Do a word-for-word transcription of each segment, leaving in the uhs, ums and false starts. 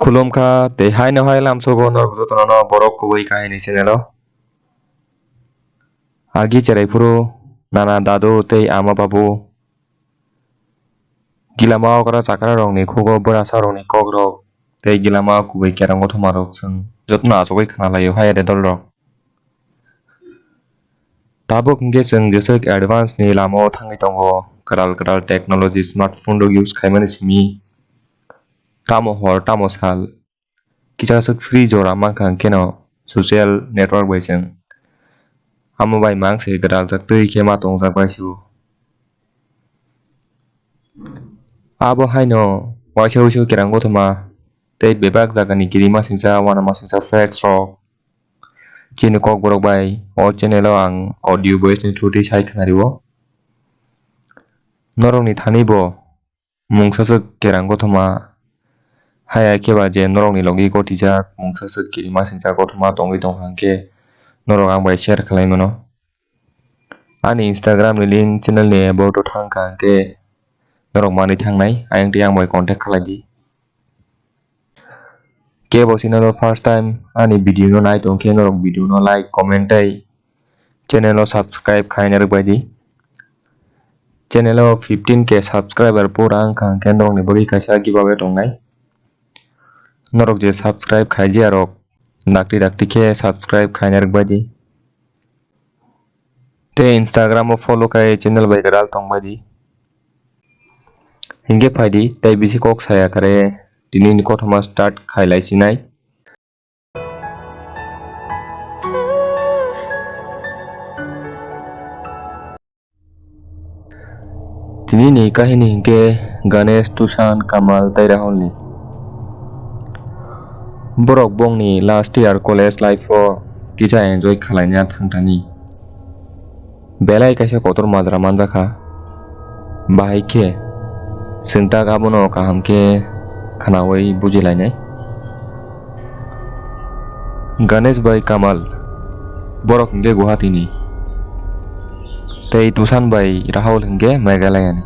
Khulumkha tei haino hai lamsogo norok jotono no borok kubui kahini channel o. Agi cherai phuru nana dadu tei ama babu gilama okra chakra rokni khugo bwrasa rokni kok rok tei gilama kubui kerang gothoma rok chwng jotono achugwi khna laio hai ade dol rok. Tabuk hwnkhe chwng jeswk advance ni lama o thangwi tongo, kwtal kwtal technology smartphone rok use khaimani simi tamo hor tamo sal kisa swk free jora mankha hwnkhe no social network bai chwng amo bai mang se gwdaljaktwi khe ma tongjak bai se o. Abo haino waisa wuisu kerang gothoma tei bebak jagani kiri masingcha uanamasingcha facts rok chini kokborok bai o channel o ang audio voice ni through twi sai khwnario. Norokni thani bo mungsa swk kerang gothoma haya khe ba je norokni logi gotijak mungsa swk kiri masingcha gothoma tongwi tongkha hwnkhe norok ang bai share khlai mano. Ani Instagram ni link channel ni about o thangkha hwnkhe norok manwi thangnai ayang tei ang bai contact khlai di. Kebo channel o first time ani video no nai tongkhe norok video no like, comment tei channel o subscribe khaina rwk bai di. Channel o fifteen K subscriber pura wngkha hwnkhe norokni bagwi kaisa giveaway tongnai. Norok je subscribe khaijiya rok dakti dakti khe subscribe khaina rwk bai di. Tei Instagram o follow khai channel bai gwdal tong bai di. Hinkhe phai di tei bisi kok saya kare tini ni kothoma start khai lai sinai. Tini ni kahini hinkhe Ganesh, Tushan, Kamal tei Rahul ni. Borok bongni last year college life o kisa enjoy khwlaina thangthani. Belai kaisa kotor majra manjakha. Bahai khe chwng tak abono kaham khe khwnaui bujilainai. Ganesh bai Kamal borok hinkhe Guwahati ni, tei Tushan bai Rahul hinkhe Meghalaya ni.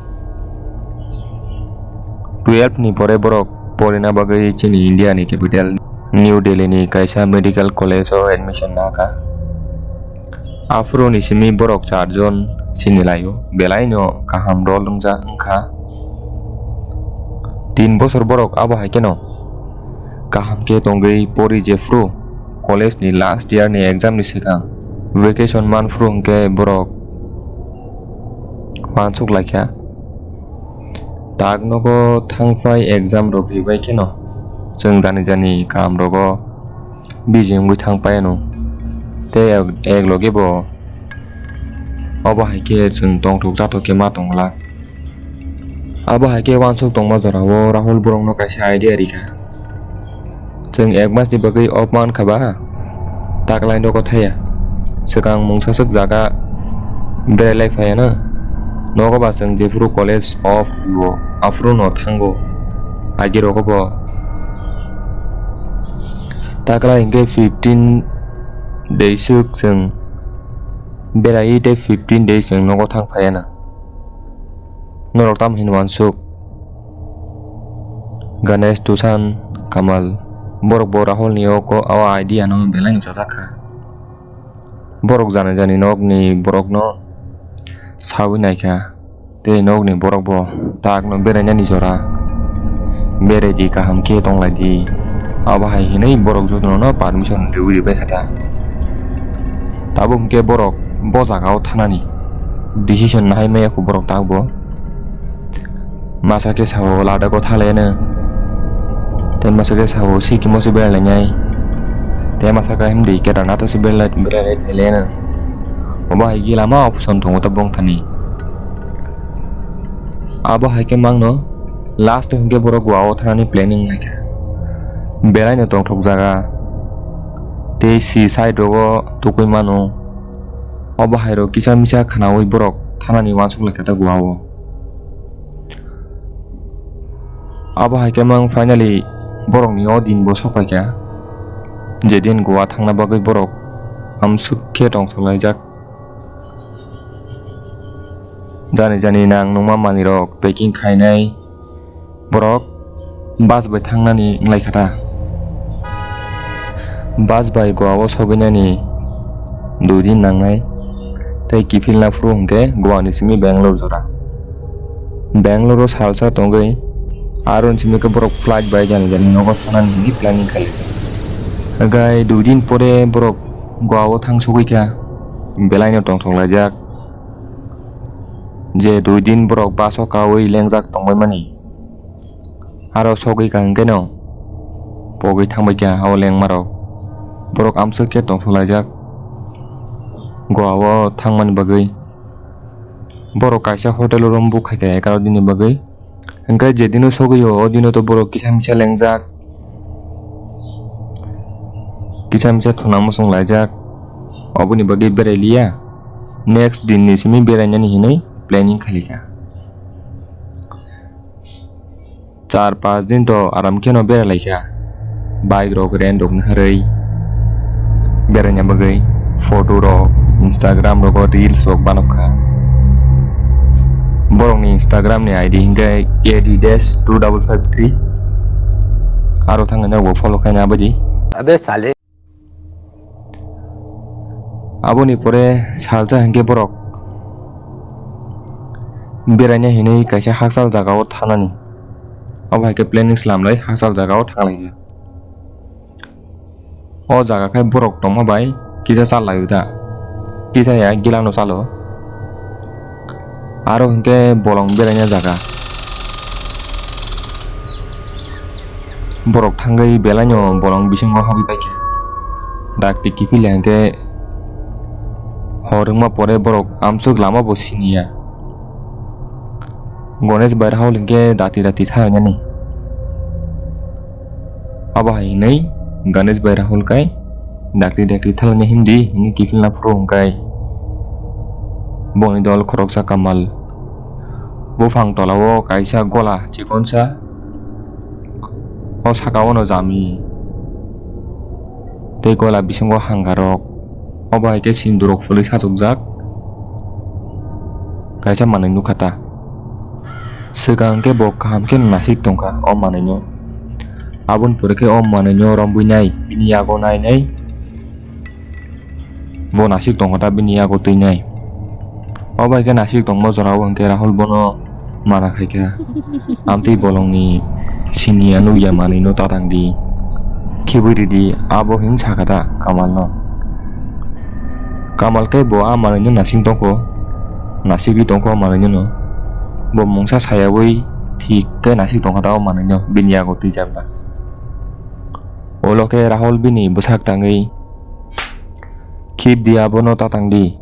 Twelve ni pore borok porina bagwi chini India ni capital New Delhi ni kaisa medical college o admission nakha. Aphuru ni simi borok charjon sini laio, belai no kaham role wngjak wngkha. Tin bosor borok abo hai kheno kaham khe tongwi pori jephuru college ni last year ni exam ni swkang vacation manphuru hwnkhe borok uansuk laikha. Tak nogo thangphai exam rok ribai kheno chwng jani jani kam rogo busy wngwi thang pai ano. Tei ek, ek loge bo obo hai khe chwng tongthok jathok khe ma tong glak. Abo hai khe uansuk tongma jora o Rahul borok no kaisa idea rikha. Chwng ek mas ni bagwi off mankha ba, taklai nogo thaya. Swkang mungsa swk jaga berai lai phaiya na. Nogo ba chwng jephuru college off o, aphuru no thango. Agi rogo bo taklai hinkhe fifteen days swk chwng berai tei fifteen days chwng nogo thang phaiya na. Norok tamo hino uansuk? Ganesh, Tushan, Kamal, borok bo Rahul ni o ko-, o idea no belai no chajak kha. Borok jani jani nok ni borok no sawi nai kha, tei nok ni borok bo tak no berai nani jora berai di, kaham khe tong lai di. Abo hai hinui borok jotono no permission riui ribai kha ta. Tabuk hinkhe borok bo jaga o thanani decision nahai maya kho borok tak bo. Masa khe sao Ladakh o thanglaiano, tei masa khe sao Sikkim o se berai lainai, tei masa khe himdi Kedarnath o se berai lai, berai lai phailaino. Obo hai khe lama option tongo ta bongthani. Abo hai khe mangno last o hinkhe borok Goa o thanani planning lai kha. Belaino tongthok jaga tei si side rogo tukui mano. Obo hai rok kisa misa khwnaui borok thanani uansuk lai kha ta Goa o. Abo hai khe mang finally borokni o din bo sok phai kha, je din Goa thangna bagwi borok amsuk khe tongthok laijak. Jani jani nang nungma manwi rok packing khainai borok bus bai thangnani wng lai kha ta. Bus bai Goa o sogwinani dui din nangnai, tei kiphilna phuru hwnkhe Goa ni simi Bangalore jora. Bangalore o salsa tongwi, aro ni simi khe borok flight bai jani jani nogo thangnani hwnwi planning khaijak. Hwnkhe dui din pore borok Goa o thang sogwi kha, belai no tongthok laijak je dui din borok bus o kaui lengjak tongbai mani. Aro sogwi ka hwnkhe no pogwi thangbai kha o lengma rok. Borok amswk khe tongthok laijak Goa o thangmani bagwi. Borok kaisa hotel o room book khai kha egaroh din ni bagwi. Hwnkhe je dino sogwi o, o dino to borok kisa misa lengjak, kisa misa thuna muchung laijak, oboni bagwi berai liya. Next din ni simi berainani hinwi planning khalikha. Char panch din to aram kheno berai laikha, bike rok rent rok naharwi beraina bagwi. Photo rok, Instagram rogo reels rok banokha. Borokni Instagram ni I D hinkhe A D dash two double five three. Aro thangwi nogo follow khaina abadi. Abe sale. Aboni pore salsa hinkhe borok beraina hinwi kaisa hakchal jagao thanani. Obo hai khe planning slamlai hakchal jagao thanglaikha. O jaga khe borok tongma bai kisa chal laio da. Kisa ya gilano chalo. Aro hinkhe bolong beraina jaga. Borok thangwi belaino bolong bisingo habwi paikha. Dakti kiphilya hinkhe hor wngma pore borok amswk lama bo siniya. Ganesh bai Rahul hinkhe dati dati thangnani. Abo hai hinwi Ganesh bai Rahul kai dakti dakti thalani himdi hinwi kiphilna phuru hwnkhe boni dol khoroksa Kamal. Buphang tolao kaisa gola chikonsa, o sakao no jami tei gola bisingo hangarok. Obo hai khe sindurok phulwi sajokjak kaisa manwi nukha ta. Swkang khe bo kaham khe nasik tongkha o manwino. Aboni pore khe o manwino romwi nai, bini yago nai nai bo nasik tongkha ta, bini yago twi nai. Obo hai khe nasik tongma jorao hwnkhe Rahul bono mana khaikha. Amtwi bolongni siniya nukya manwino tatang di, khibwi ridi, abo hin sakha ta Kamalno. Kamal khe bo a manwino nasing tongkho, nasigwi tongkho a manwino no. Bo mungsa sayaui thik khe nasik tongkha ta o manwino bini yago twijak ba. Ulo khe Rahul bini bwsak tangwi, "Khib di abono, tatang di,"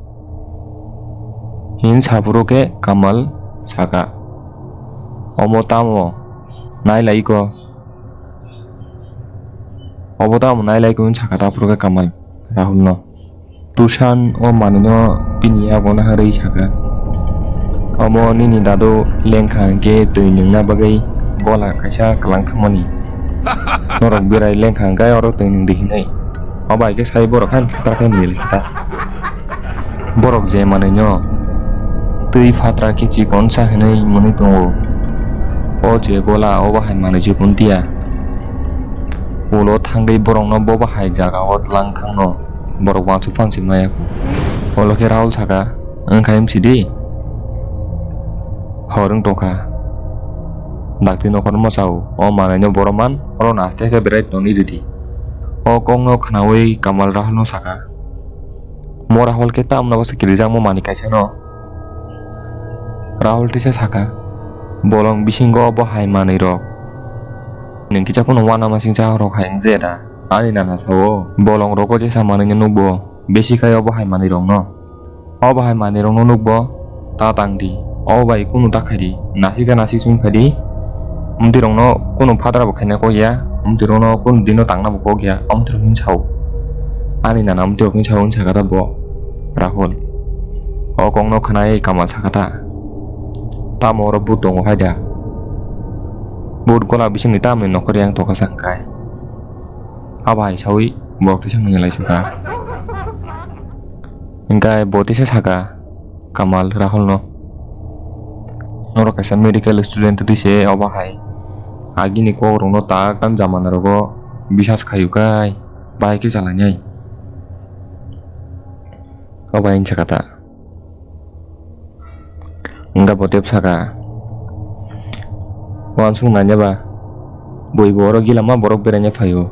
hin saphuru khe Kamal sakha, "Omo tamo nailaiko? Obo tamo nailaiko?" hin sakha ta aphuru khe Kamal Rahulno. Tushan o manwino bini yago naharwi sakha, "Omo nini dadu lengkha hwnkhe twi nwngna bagwi gola kaisa kwlang thangmani. Norok berai lengkha hwnkhe oro twi nwng di," hinwi. Obo hai khe sai borok haino phatrak khe mili kha ta. Borok je manwino twi phatrak khe chikonsa hinwi mwnwi tongo, o je gola obo hai manwi chikon tiya. Ulo thangwi borokno bobo hai jagao tlang thangno. Borok uansuk phang se maya kho. Ulo khe Rahul sakha, "Wngkha M C D? Hor wng tongkha. Dakti nokhorno mwsao, o manwino boro man, oro no aste khe berai tongwi ridi." O kokno khnaui Kamal Rahulno sakha, "Mo Rahul khe tamno bwsa kirijakma manwi kaisano?" Rahul teisa sakha, "Bolong bisingo bo hai manwirok. Nwng kisa phano uanamasingcha rok hai wngje da?" Ani nana sao, bolong rogo jesa manwino nukbo, besi khai obo hai manwirokno. Obo hai manwirokno nukbo, ta tang di. Obo bai kunu ta khai di. Nasika nasik sung phai di. Omtwirokno kunu phatrabo khaina kok ya, omtwirokno kunu dino tangna bo kok ya, omtwirok hin sao. Ani nana omtwirok hin sao hin sakha ta bo, Rahul. O kokno khwnai Kamal sakha ta, "Tamo oro but tongo hai da? But gola bisingni tamni nokhor yang tokha sa hwnkhe?" Abo hai saui borok teisa manya lai sukha. Hingkhe bo teisa sakha Kamal Rahulno, "Norok kaisa medical student twi se obo hai agini kokrokno tak ani jamana rogo bisas khayu kai. Bahai khe chalainai. O bai hinsa kha ta. Wngkha bo tep saka. Uansuk naina ba. Bui bo oro gila ma borok beraina phaio.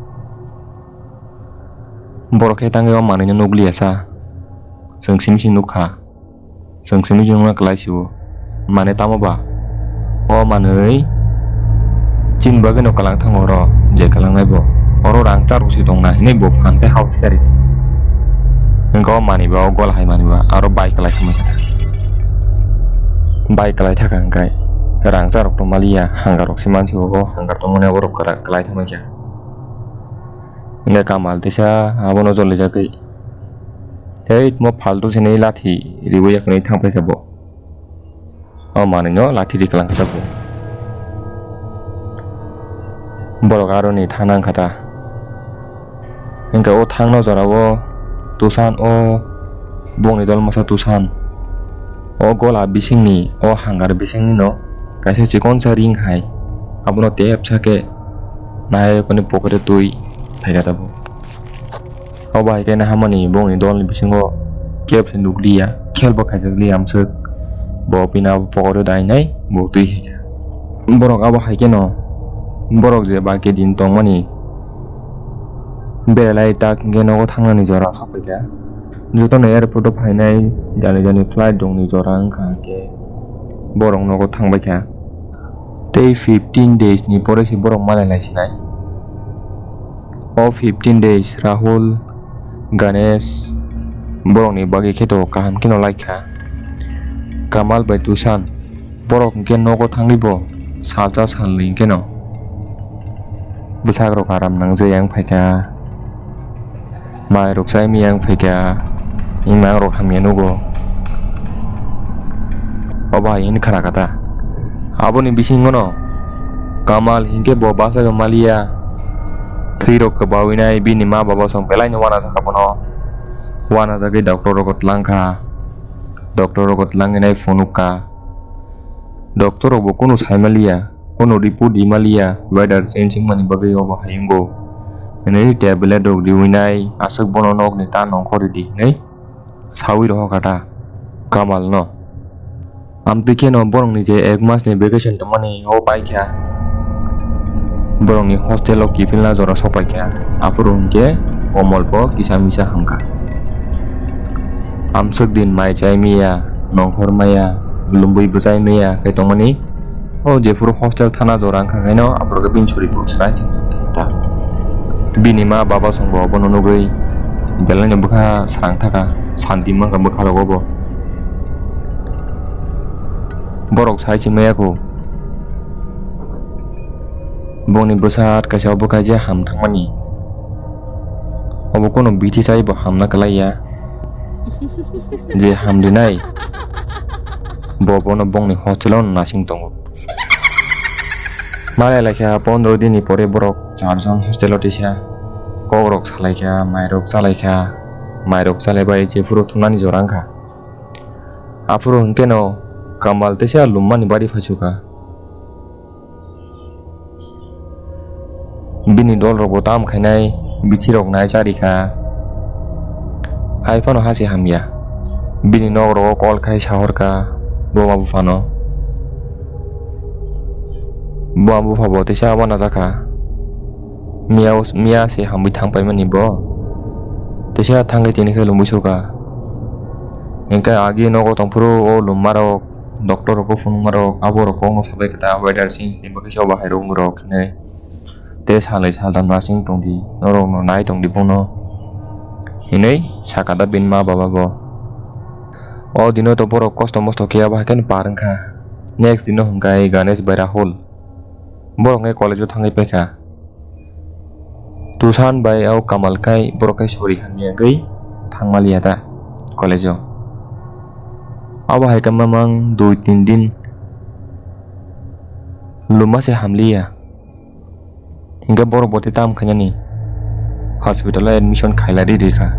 Borok khe tangwi o manwino nukliya sa. Chwng simi se nukha. Chwng simi se nukna kwlai sio. Mane tamo ba? O manwi chini bagwino kwlang thango oro, je kwlangnai bo. Oro rang charwk se tongna hinwi bo phan khe hao khe chari. Wngkha o manwi ba, o gol hai manwi ba, aro bai kwlai thangma khe. Bai kwlai thaka hwnkhe rang charwk tongma liya, hangar rok se mansi o, hangar tongmani borok kwlai thangma khe. Hwnkhe Kamal teisa abono jolijagwi, "Tei mo phaltu sini lathi riwi yakni thangpai khe bo." O manwino lathi ri kwlang khe bo. Borok aroni thana wngkha ta. Hwnkhe o thangna jorao Tusan o bongni dol masa Tusan. O gola bisingni, o hangar bisingni no kaisa chikonsa ring hai. Abono tep sake nahai koni pocket o twi phaikha tabuk. Obo hai khe nahamani bongni dolni bisingo kebse nukliya, khel bo khaijak liya amswk. Bo pina pocket o dainai, bo twi hai kha. Borok abo hai kheno, borok je ba kedin tongmani beralai tak hwnkhe nogo thangnani jora sokphaikha. Jotono airport o phainai jani jani flight rokni jora wngkha hwnkhe borok nogo thangbaikha. Tei fifteen days ni pore se borok malai lai sinai. O fifteen days Rahul, Ganesh borokni bagwi khe to kaham kheno laikha. Kamal bai Tushan borok hwnkhe nogo thangwi bo salsa salnwi hwnkhe no bwsarok aram nangjak yang phaikha. Mai rok chai miyang phaikha, imang rok hamya nugo. Obo hai hini khara kata. Aboni bisingo no Kamal hinkhe bo bachai maliya. Thwi rok kwbawi nai bini ma baba song belai no wana jaka bono. Wana jagwi doctor rok twlang kha. Doctor rok twlang nai phunuk kha. Doctor rok bo kunu sai maliya. Kono report rimaliya, weather change wngmani bagwi obo hai wngo. Hwnwi tablet rok riwi nai, aswk bono nokni ta nongkhor ridi hwnwi sawi rohor kha ta Kamal no. Amtwi kheno borokni je ek mas ni vacation tongmani o paikha. Borokni hostel o kiphilna jora sokpaikha, aphuru hwnkhe Komol bo kisa misa hamkha. Amswk din mai chai maya, nongkhor maya, lumbui bwchai maya khe tongmani. O jephuru hostel thana jora wngkha khaino, aphuru khe bini suri bo swrai se ta. Bini ma baba songbo abono nugwi belaino bwkha srang thaka, santi mankha bwkha rogo bo. Borok sai se maya kho. Bongni bwsat kaisa obo khaija ham thangmani. Obo kono bithi chai bo hamna kwlaiya. Je hamlinai bo bono bongni hostel o nasing tongo. Malai laikha pondro din ni pore borok charjon hostel o tisa kok rok salaikha, mai rok chalaikha, mai rok chalaibai jephuru thumnani jora wngkha. Aphuru hwnkhe no Kamal tisa lummani bari phaichukha. Bini dol rok bo tam khainai bithi rok nai chari kha. Hai phano hasi hamya. Bini nok rogo call khai sahor kha buma buphano. Buma bupha bo tisa wana jakha. Miya, miya se hamwi thang paimani bo. Tisa thangwi tini khe lumui sukha. Hwnkhe agi nogo tongphuru o lumma rok. Doctor rok phunukma rok abo rok kokno sabai khe ta weather change ni bagwi se obo hai rok wng rok hinwi tei salnwi saldam nasing tongdi norok no nai tongdi bono hinwi sakha da bini ma baba bo. O dino to borok kosto mosto khe abo hai khe par wngkha. Next dino hwnkhe Ganesh bai Rahul borok hwnkhe college o thangwi paikha. Tushan bai o Kamal khai borok khai sori hamya wngwi thangmaliya ta college o. Abo hai khe mamang dui tin din luma se hamliya. Hinkhe borok bo tei tam khainani hospital o admission khailari rikha.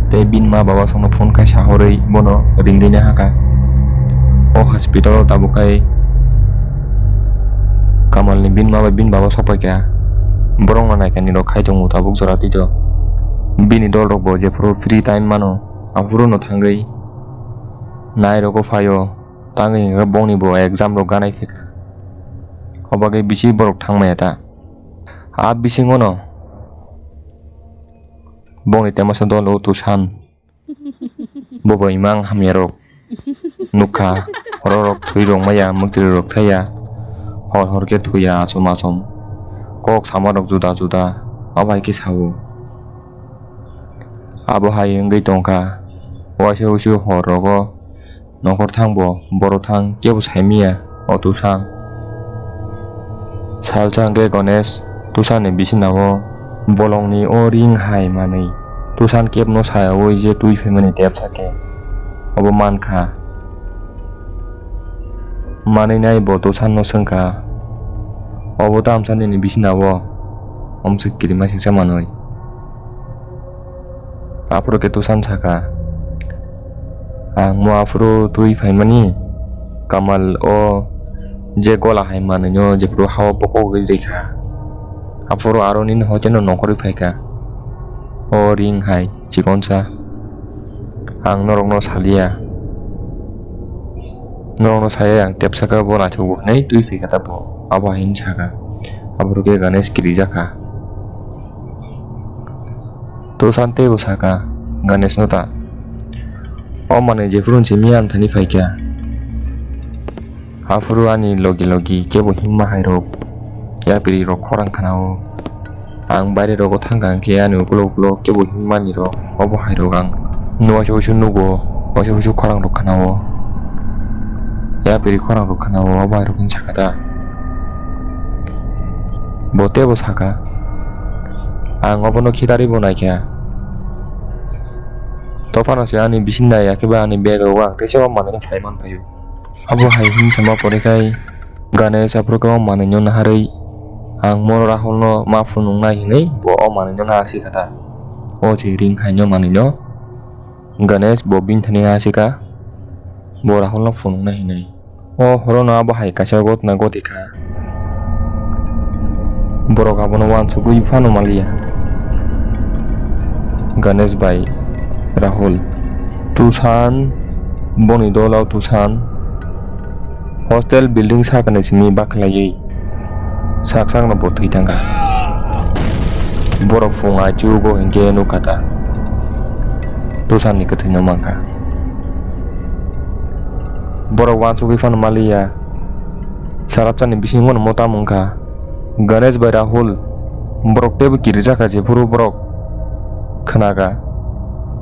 Tei bini ma baba songno phone khai sahorwi bono ringwi nai hakha. O hospital o tabuk khai Kamal ni bini ma bai bini baba sokpaikha. Borok no naikani rok khai tongo tabuk jora tito. Bini dolrokbo jephuru free time mano, aphuru no thangwi nairogo phaio, tangwi hwnkhe bongnibo exam rok ganai phikha. Obagwi bisi borok thangmaya ta. A bisingono bongni temasa dol o Tusan. Bobo imang hamyarok nukha, hororok thwi rwngmaya, mwktwi rwrwk thaya, hor hor khe thwiya asom asom, kok samarok juda juda, abo hai khe sao. Abo hai wngwi tongkha, waisa wuisu hor rogo. Nongkhor thang bo, borok thang kebo saimiya, o Tusan. Salsa hwnkhe Ganesh Tusanni bisinao bolongni o ring hai manwi Tusan kebno sayaui je twi phaimani tepsa khe obo mankha. Manwi nai bo Tusanno swngkha, obo tamsa nini bisinao omswk kirima singsa manwi? Aphuru khe Tusan saka, "Ang mo aphuru twi phaimani Kamal o je gola hai manwino jephuru hao bokogwi rikha, aphuru aro nini hoiteno nongkhorwi phaikha. O ring hai chikonsa, ang norokno saliya. Norokno saya ang tepsa khe bo naithokgo hwnwi twi phaikha ta bo," abo hai hwnwi saka. Aphuru khe Ganesh kirijakha. Tusan teibo saka Ganeshno ta, "O manwi jephuru simi ang thani phaikha, aphuru ani logi logi kebo himma hairok, yapiri rok khorang khanao. Ang baire rogo thangkha hwnkhe ani ukulok ukulok kebo himmani rok, obo hairok ang waisa wuisu nugo, waisa wuisu khorang rok khanao, yapiri khorang rok khanao," obo hairok hwnwi saka ta. Bo teibo saka, "Ang obono khitarwi bo naikha. Dophano se ani bising nai, akhe bai ani bag rogo ang teisa o manwi sai manphaio." Abo hai hwnwi sama pore khai Ganesh aphuru khe o manwino naharwi, "Ang mo Rahulno ma phunuknai," hwnwi bo o manwino naharsi kha ta. O je ring haino manwino Ganesh bo bini thani naharsi kha, bo Rahulno phunuknai hwnwi. O horono abo hai kaisa gotna goti kha. Borok abono uansugwi phano maliya. Ganesh bai Rahul. Tusan, boni dolo Tusan. Hostel building sakani simi bakhlaiwi sak sakno bo thwi thangkha. Borok phung aichugo hinkhe nukha ta Tusanni kwthwino mankha. Borok uansugwi phano maliya. Sarapsani bisingo no motam wngkha. Ganesh bai Rahul borok teibo kirijakha, jephuru borok khwnakha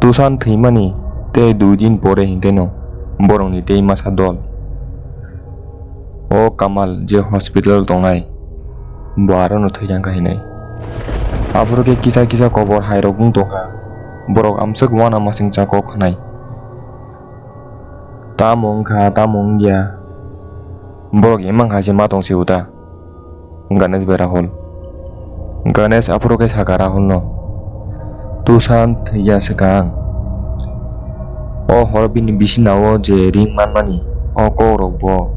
Tusan thwimani tei dui din pore hinkhe no borokni tei masa dol o Kamal je hospital tongnai bo aro no thwi thangkha hinwi. Aphuru khe kisa kisa kobor hairok wng tongkha, borok amswk uanamasingcha kok khnai. Tamo wngkha, tamo wngya, borok imang hai se ma tong si uta. Ganesh bai Rahul. Ganesh aphuru khe saka Rahulno, "Tusan thwiya swkang. O hor bini bisinao je ring manmani, o kokrokbo,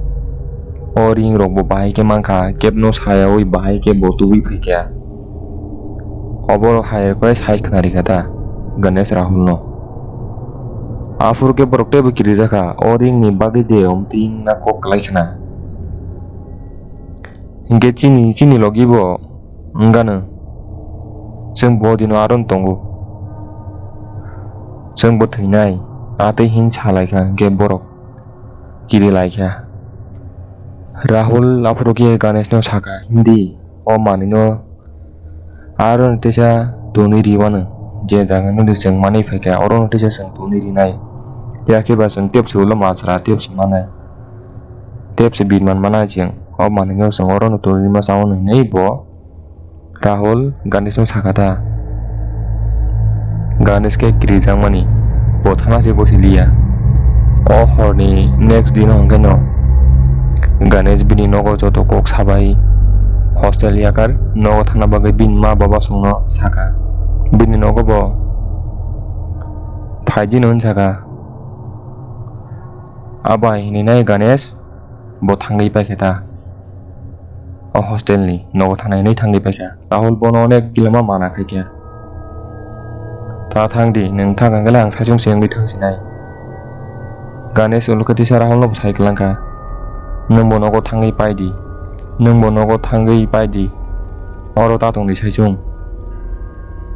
o ringrokbo bahai khe mankha, kebno sayaui bahai khe bo tubui phaikha." Oborok hai khe sai khna rikha ta Ganesh Rahulno. Aphuru khe borok teibo kirijakha, o ringni bagwi de omtwing na kok kwlai khna. Hinkhe chini, chini logi bo wngano. Chwng bo dino aron tongo. Chwng bo thwinai, a tei hin sa lai kha, hinkhe borok kiri lai kha. Rahul aphuru khe Ganeshno saka, "Hindi, o manwino aro no teisa tonwi riwano, je jaga nodi chwng manwi phaikha, oro no teisa chwng tonwi rinai. Phiya khe ba chwng tep se ulo masra, tep se manai." Tep se bit man mana chwng. O manwino chwng oro no tonwi ma chao hinwi bo Rahul Ganeshno saka ta. Ganesh khe kirijakmani bo thana se gosi liya. O horni next dino hwnkhe no Ganesh bini nogo joto kok sabai hostel yakar nogo thana bagwi bini ma baba songno saka. Bini nogo bo phaidi no hwn saka. Abo hai hinwi nai Ganesh bo thangwi paikha ta. O hostel ni nogo thana hinwi thangwi paikha. Rahul bono onek gilama mana khaikha. Ta thang di, nwng thang kha khe le ang saichung se wngwi thang sinai. Ganesh ulo khe tisa Rahul no bo sai kwlang kha, "Nwng bo nogo thangwi pai di, nwng bo nogo thangwi pai di, oro ta tong di saichung."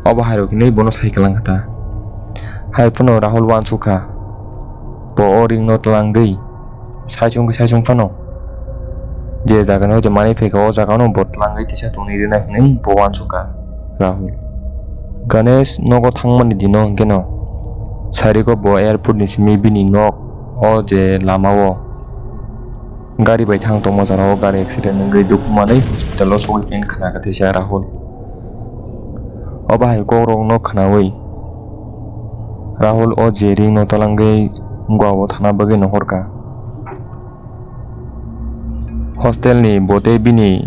Obo hai rok hinwi bono sai kwlang kha ta. Hai phano Rahul uansuk kha, bo o ring no twlangwi saichung khe saichung phano je jaga ni hoite manwi phaikha, o jaga no bo twlangwi tisa tongwi rwna hinwi bo uansuk kha Rahul. Ganesh nogo thangmani dino hwnkhe no sarigo bo airport ni simi bini nok o je lama o gari bai thang tongma jora o gari accident wngwi dukhu manwi hospital o sogwi khe khna kha tisa Rahul. Obo hai kok rok no khnawi Rahul o je ring no twlangwi Goa o thana bagwi nohor kha. Hostel ni bo tei bini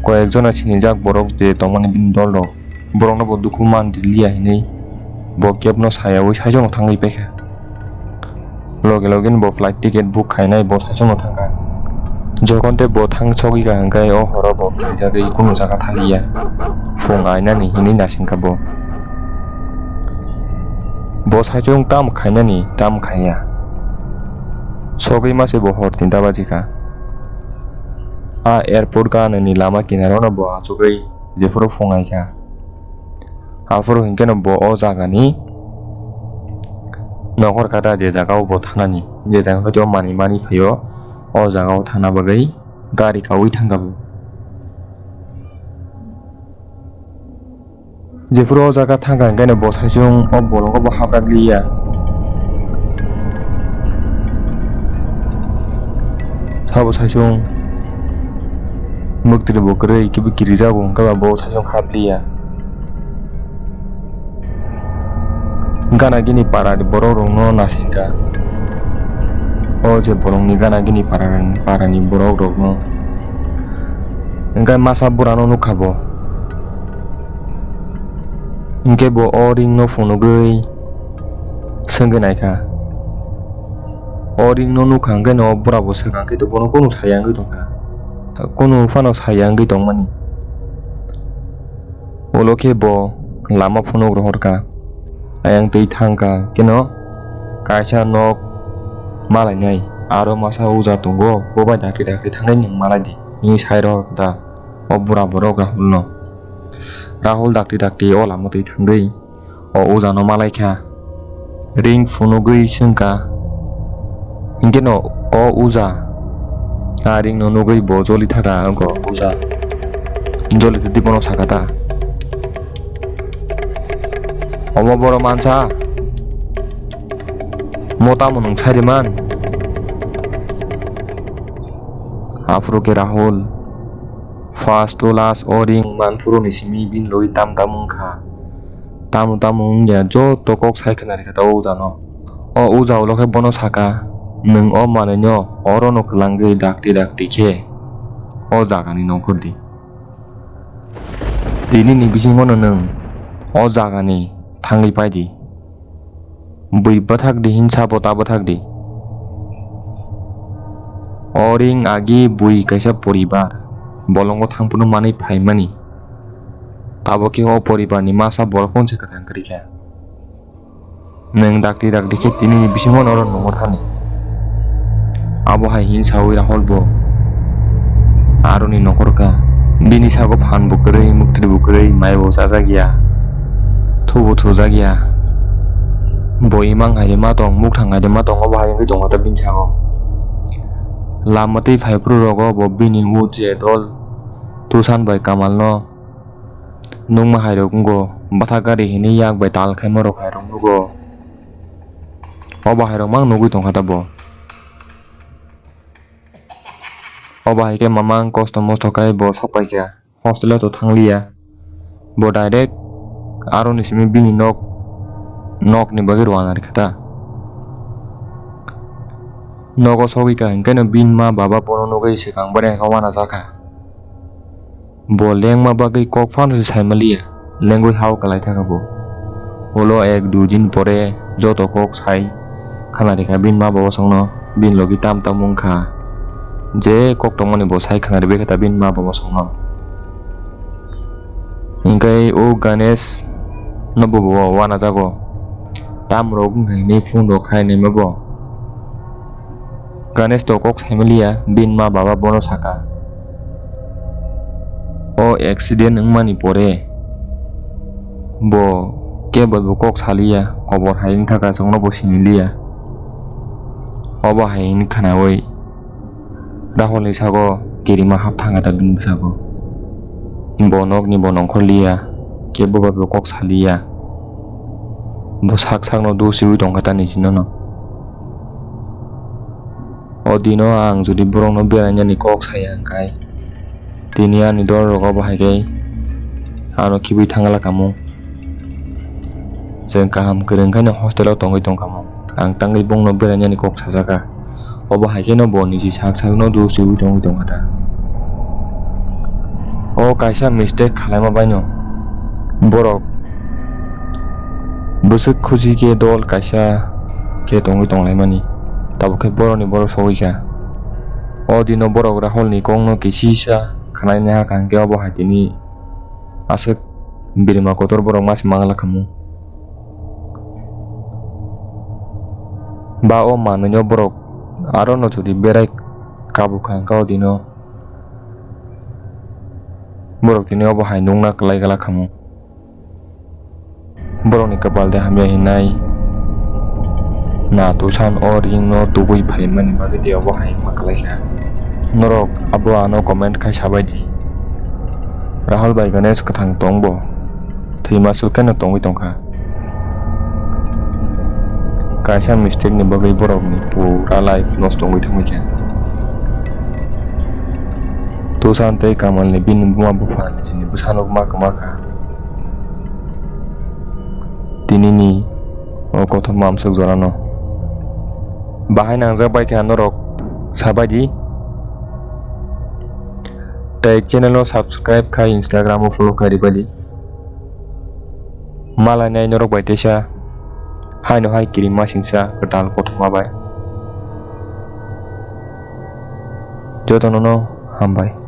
koyek jona sinijak borok je tongmani bini dol rok, borok no bo dukhu man riliya hinwi bo cab no sayawi saichung no thangwi paikha. Loge loge ni bo flight ticket book khainai bo saichung no thangkha. Jokhon tei bo thang sogwi kha hwnkhe o horo bo khaijagwi kunu jaga thaliya. Phung ainani hinwi nasingkha bo. Bo saichung tam khainani tam khaiya. Sogwi mase bo hor tinta baji kha. A airport ganani lama kinaro no bo achugwi jephuru phung ai kha. Aphuru hinkhe no bo o jagani nohor kha ta, je jaga o bo thanani, je jaga hoite o manwi manwi phaio, o jaga o thangna bagwi gari kaui thangkha bo. Jephuru o jaga thangkha hinkhe no bo saichung o bolongo bo habrak liya. Sabo saichung mwktwi bo kwrwi kibi kirijago hwnkhe ba bo saichung habliya. Gana gini para ni borok rok no nasingkha. O je borok ni gana gini para, para ni borok rok no hwnkhe masa bura no nukha bo. Hwnkhe bo o ring no phunugwi swngwi naikha. O ring no nukha hwnkhe no bura bo swkang khe to bono kunu saya wngwi tongkha. Kunu phano saya wngwi tongmani. Ulo khe bo lama phunuk rohorkha. Ayang twi thangkha keno kaisa nok malainai, aro masa uja tongo, bo bai dakti dakti thangwi nwng malai di, hinwi sai rohorkha ta o bura borok Rahulno. Rahul dakti dakti o lama twi thangwi o uja no malai kha. Ring phunugwi swngkha. Hinkhe no o uja a ring no nugwi bo joli thaka wngkha uja. Joli twi bono sakha ta. Omo boro mansa. Mo tamo nwng sai rwman? Aphuru khe Rahul first to last o ring manphuru ni simi bini logi tam tam wngkha. Tamo tamo wngya joto kok sai khna rikha ta o uja no. O uja ulo khe bono saka, "Nwng o manwi no oro no kwlangwi dakti dakti khe o jaga ni nongkhor di. Tini ni bisingo no nwng o jaga ni thangwi pai di. Bui bwthak di hinsa bo ta bwthak di." O ring agi bui kaisa poribar, bolongo thangphuru manwi phaimani. Tabuk khe o poribar ni masa borok phone se kwthang kwrwi kha. Nwng dakti dakti khe tini ni bisingo no oro nungwi thani. Abo hai hin sawi Rahul bo aroni nokhor kha. Bini sago phan bo kwrwi, muktri bo kwrwi, mai bo chajak ya, thu bo thujak ya. Bo imang hai ma tong, mukthang hai ma tong, obo hai wngwi tongkha ta bini sago. Lama twi phai phuru rogo bo bini o je dol Tusan bai Kamal no nukma hai rok wngo, bwthak gari hinwi yak bai tal khaima rok hai rok nugo. Obo hai rok mang nugwi tongkha ta bo. Obo hai khe mamang kosto mosto khai bo sok pai kha, hostel o to thang liya. Bo direct aroni simi bini nok, nok ni bagwi rwna rikha ta. Nogo sogwi kha hinkhe no bini ma baba bono nugwi swkang bai kha uanajak kha. Bo lengma bagwi kok phano se saimaliya, lengwi hao kwlai thangkha bo. Ulo ek dui din pore joto kok sai khna rikha bini ma baba songno, bini logi tam tam wngkha. Je kok tongmani bo sai khna rikha ta bini ma baba songno. Hinkhe o Ganesh no bo bo wanajago. Tamrok wngkha hinwi phone rok khai naima bo. Ganesh to kok saimaliya, bini ma baba bono saka. O accident wngmani pore bo kebo bo kok saliya, khobor hai wngkha kha chwngno bo siniliya. Obo hai hwnwi khwnaui Rahulni sago kirima hap thangkha ta bini bwskango. Bo nokni bo nongkhorliya, kebo bai bo kok saliya. Bo sak sakno dusiui tongkha ta nijinono. O dino ang jodi borokno berainani kok saya hwnkhe, tini ani dol rok obo hai khe ano khibui thangla kamo. Chwng kaham kwrwng khe no hostel o tongwi tongkha mo. Ang tangwi bongno berainani kok sajakha. Obo hai khe no bo niji sak sakno dusiui tongwi tongkha ta. O kaisa mistake khalaima baino borok bwswk khuji khe dol kaisa khe tongwi tonglaimani. Tabuk khe borokni borok sogwi kha. O dino borok Rahulni kokno kisisa khwnaina hakha hwnkhe obo hai tini aswk birima kotor borok masi mangla khamu. Ba o manwino borok aro no jodi berai kabukha hwnkhe o dino borok tini obo hai nukna kwlai glak khamu. Borokni kwpal de hamya hinai na tusan o ring no tubui phaimani bagwi de obo hai wngma kwlaikha. Norok abo ano comment khai sabai di. Rahul bai Ganesh kwthang tong bo? Thwima swk kheno tongwi tongkha. Kaisa mistake ni bagwi borokni pura life nosto wngwi thangwi kha. Tusan tei Kamal ni bini buma bupha ni chini bwsano ma kwma kha. Tinini o kothoma amswk jorano bahai nangjak bai kha norok sabai di. Tei channel o subscribe khai Instagram o follow khai ribai di. Malai nai norok bai teisa haino hai kirima singsa kwtal kothoma bai. Jotono no hambai.